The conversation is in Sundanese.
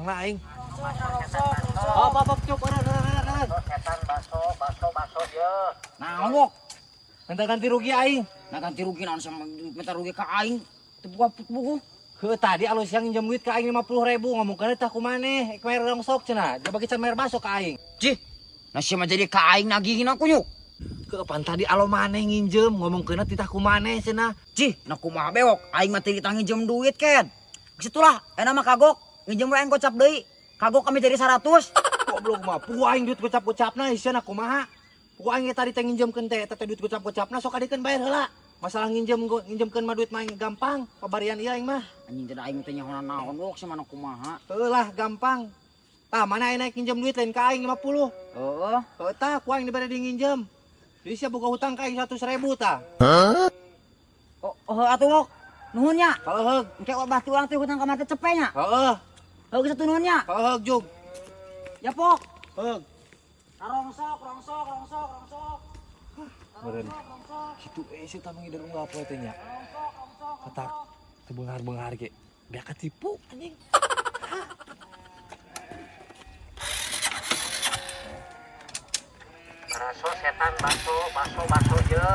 Lah aing. Oh, pop pop cuk eureun eureun eureun. Setan baso, baso, baso ye. Naon wok? Minta ganti rugi aing. Nah ganti rugi naon sama minta rugi ka aing. Teu buka buku. Heuh tadi alus siang nginjem duit ka aing 50.000 ngomongkeun tah ku maneh ek bayar rongsok cenah. Dia bagi can bayar baso ka aing. Cih. Nah sia mah jadi ka aing nagihin aku yuk. Kapan tadi alo maneh nginjem ngomongkeun titah ku maneh cenah. Cih, nah kumaha bewok? Aing mah teu ditang nginjem duit ken. Situlah, enak mah kagok. Nginjem we aing gocap deui. Kagok kami jadi 100. Goblok mah puguh aing duit gocap-gocapna sia na kumaha. Puguh aing tadi teh nginjemkeun teh eta teh duit gocap-gocapna sok adikeun bayar heula. Masalah nginjem nginjemkeun mah duit mah aing gampang, pabarian ieu aing mah. Anjing teh aing teh nyahonan naon wok sia mah kumaha. Heuh lah gampang. Tah mana aing naik nginjem duit lain ka aing 50. Heeh. Heuh tah ku aing dibere di nginjem. Jadi sia boga hutang ka aing 100.000 tah. Oh, oh atuh wok. Nuhun nya. Heuh. Engke berarti urang teh hutang ka mana teh cepe nya. Heeh. Heuh geus atuh nuhun nya. Heuh jug. Ya pok. Heuh. Rongsok, rongsok, rongsok, rongsok. Meureun. Kitu sih tah mangider unggal poe teh nya. Kotak teu beunghar-beunghar ge. Beak katipu anjing. Baso setan baso, baso, baso ye.